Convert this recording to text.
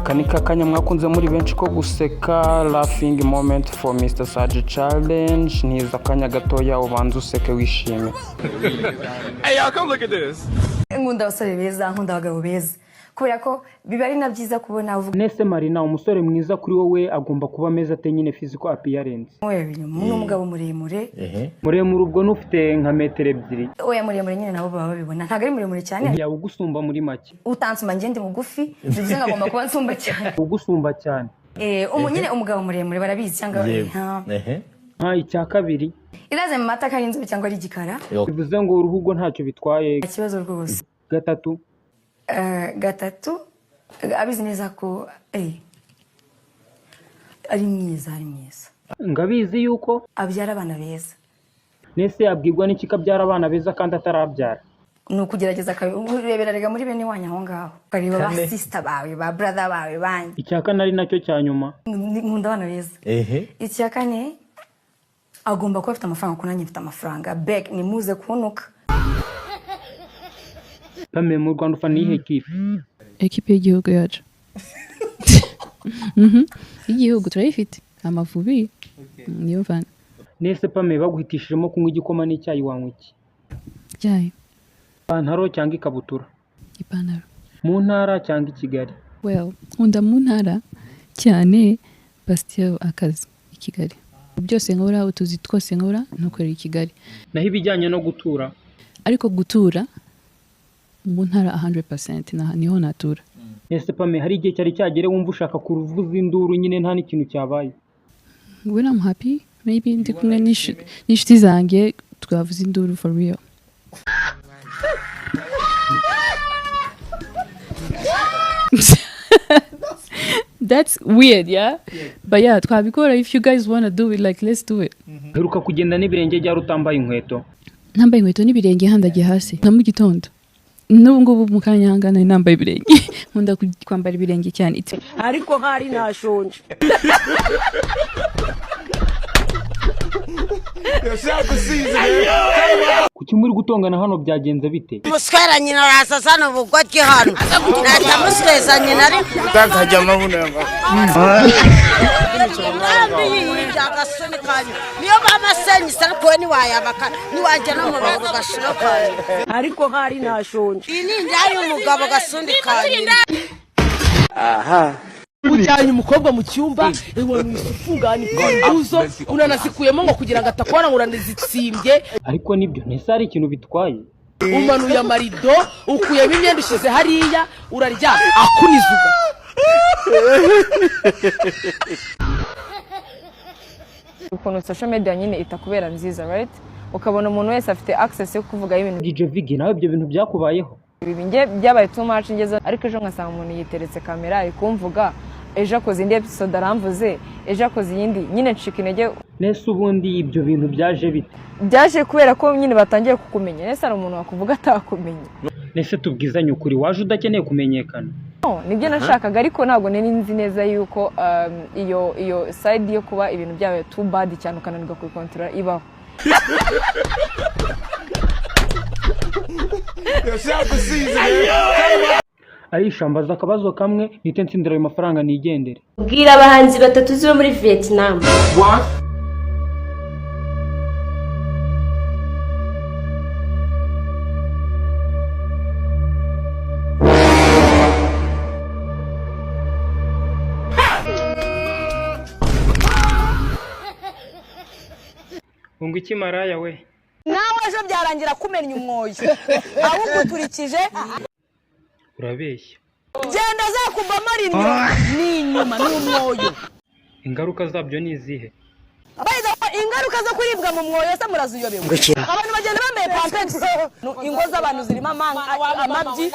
Aka ni kakanya mwakunze muri benshi ko guseka, laughing moment for Mr Sage challenge. Ntiza akanya gatoya ubanza useke wishime. Hey, y'all, come look at this. Nkunda abasore beza, nkunda abagabo beza, kubera ko biba ari na byiza kubona uvuga. Nese Marina, umusore mwiza kuri wowe agomba kuba ameze ate nyine, physical appearance? Ureba inyuma, ni umugabo muremure. Muremure ubwo n'ufite nka metero 2? Oya, muremure nyine nabo baba babibona, ntabwo ari muremure cyane. Yaba ugusumba muri make? Utansumba, njye ndi mugufi, bivuze ngo agomba kuba nsumba cyane. Ugusumba cyane. Nyine umugabo muremure barabizi cyangwa Yego. Ehe. Nka icya kabiri? Iraze mu mata ko ari inzobe cyangwa ari igikara. Bivuze ngo uruhu rwo ntacyo bitwaye? Nta kibazo rwose. Gatatu? Gatatu, abizi neza ko ari mwiza, ari mwiza. Ngabizi yuko abyara abana beza. Nese abwirwa n'iki ko abyara abana beza kandi atarabyara? Ni ukugerageza urebera rega muri bene wanyu aho ngaho, ukareba ba Kane. sister bawe, ba brother bawe banyu. Icya kane ari nacyo cya nyuma? Nkunda abana beza. Ehe. Icya kane, agomba kuba afite amafaranga, kuko nanjye mfite amafaranga beg nimuze kuntuka. Pame, mu Rwanda ufana iyihe kipe? Ekipe y'igihugu yacu. Y'igihugu turayifite, Amavubi niyo mfana. Nese Pame, baguhitishijemo kunywa igikoma n'icyayi, wanywa iki? Icyayi. Ipantaro cyangwa ikabutura? Ipantaro. Mu ntara cyangwa i Kigali? Well, nkunda mu ntara cyane, but still akazi i Kigali, byose nkora, utuzi twose nkora ntukorera i Kigali. Naho ibijyanye no gutura? Ariko gutura mu ntara 100%, niho natura. Nese Pame, hari igihe cyari cyagere wumva ushaka kuvuza induru nyine nta n'ikintu cyabaye? When I'm happy, maybe ndi kumwe n'inshuti zanjye, twavuza induru for real. That's weird, yeah? But yeah, twabikora if you guys wanna do it, like, let's do it. Heruka kugenda n'ibirenge ryari utambaye inkweto? Ntambaye inkweto n'ibirenge handagiye hasi nka mu gitondo. N'ubu ngubu mu kanya hangana nari nambaye ibirenge. Nkunda kwambara ibirenge cyane. Ariko hari nashonje. Kuki muri gutongana hano, byagenze bite? Muswera nyina araza azana ubugoryi hano, nahita musweza nyina ariko agasoni kanyu niyo bamasenyise, ariko we ntiwayabaka ntiwajya no mu rugo gashira kanyu. Ariko hari nashonje. Iyi ni inda y'umugabo gasundi kanyu. Ujyanye umukobwa mu cyumba, ufungana imfunguzo unanazikuyemo ngo kugira ngo atakubona ngo uranazitsimbye. Ariko nibyo, ntese hari ikintu bitwaye? Umanuye amarido, ukuyemo imyenda, ushyize hariya, uraryama akunizuga. Ukuntu social media nyine itakubera nziza, right? Ukabona umuntu wese afite access yo kuvugaho ibintu. DJ Vigi, nawe ibyo bintu byakubayeho? Bibi. Njye byabaye too much ngeze, ariko ejo ngasanga umuntu yiteretse kamera ari kumvuga, ejo akoze indi episode aramvuze, ejo akoze iyindi, nyine ncika intege. Nese ubundi ibyo bintu byaje bite? Byaje kubera ko nyine batangiye kukumenya. Ese hari umuntu wakuvuga atakumenye? Nese tubwizanye ukuri, waje udakeneye kumenyekana? No, nibyo nashakaga, ariko ntabwo nari nzi neza yuko iyo side yo kuba ibintu byabaye too bad cyane ukananirwa kubikontorora ibaho. Aisha, mbaza akabazo kamwe nite nsindira ayo mafaranga nigendere. Bwira abahanzi batatu uzi bo muri Vietnam. Ngo iki maraya we? Nawe ejo byarangira kumenya umwoyo awuguturikije. Urabeshya. Genda zakuvamo rimwe ni inyuma ni umwoyo. Ingaruka zabyo ni izihe? By the way, ingaruka zo kuribwa mu mwoyo se muraziyobewe? Abantu bagenda bambaye pampegisi, ingo z'abantu zirimo amabyi.